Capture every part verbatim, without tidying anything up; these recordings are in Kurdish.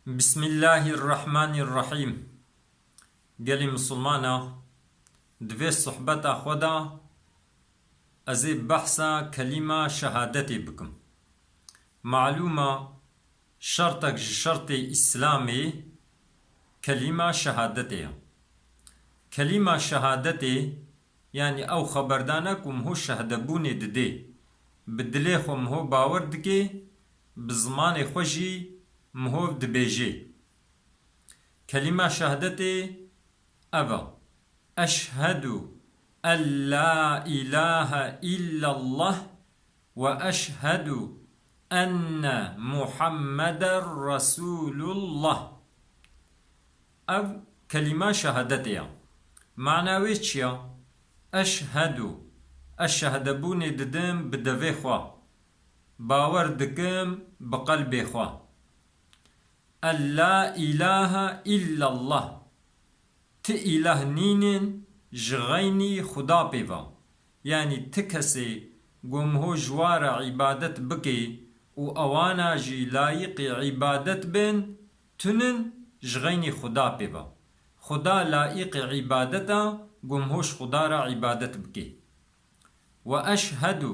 Bismillahirrahmanirrahîm. Gelî misilmana, di vê sohbeta xwe de ez ê behsa kelîma şehadetê bikim. Malûm e, şertek ji şertê Îslamê kelîma şehadetê ye. Kelîma şehadetê, yanî ew xeberdana ku miho şehdebûnê didê, bi dilê xwe miho bawer dike, bi zimanê xwe jî miho dibêje. Kelîma şehadetê ev e: Eşhedu en la ilahe illallah ve eşhedu enne Muhammeden Resulullah. Ev kelîma şehadetê ye. Mana wê çi ye? Eşhedu, ez şehdebûnê didim bi devê xwe. Bawer dikim bi qelbê xwe. En la ilahe illallah. Ti îlah nînin ji xeynî Xuda pê ve. Yanî ti kesê ku miho ji wa re îbadet bike û ewana jî layîqî îbadet bin, tunin ji xeynî Xuda pê ve. Xuda layîqî îbadet e, ku miho ji Xuda re îbadet bike. Ve eşhedu,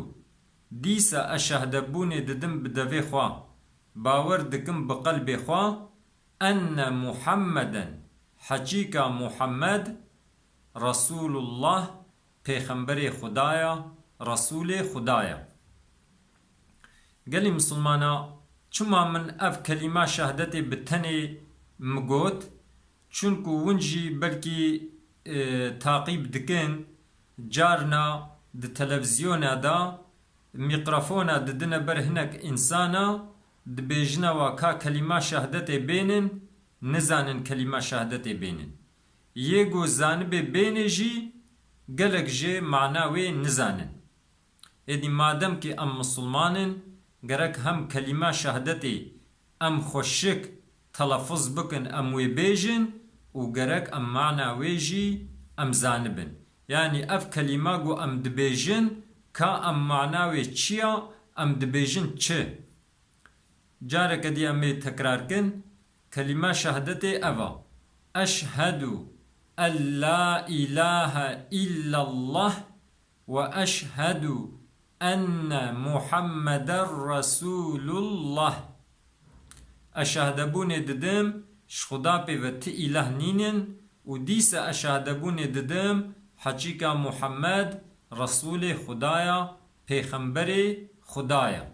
dîsa ez şehdebûnê didim bi devê xwe, bawer dikim bi qelbê xwe, enne Muhammeden, heqîqa Muhammed, Resulullah, pêxemberê Xuda ye, Resûlê Xuda ye. Gelî misilmana, çima min ev kelîma şehadetê bi tenê mi got? Çunku hûn jî belkî, e, taqîb dikin, carna di televîzyona de mîkrofona didine ber hinek însana, dibêjine wa ka kelîma şehadetê bênin, nizanin kelîma şehadetê bênin. Yê ku zanibê bênê jî gelek jê mana wê nizanin. Êdî madem ki em misilman in, gerek hem kelîma şehadetê em xweşik telafuz bikin, em wê bêjin û gerek em mana wê jî em zanibin. Yanî ev kelîma ku em dibêjin, ka em mana wê çi ya, em dibêjin çi? Careke dî em ê tekrar kin, kelîma şehadetê ev e: Eşhedu en la ilahe illallah ve eşhedu enne Muhammeden Resulullah. Ez şehdebûnê didim, ji Xuda pê ve ti îlah nînin û dîsa ez şehdebûnê didim, heqîqa Muhammed Resûlê Xuda ya, pêxemberê Xuda ya.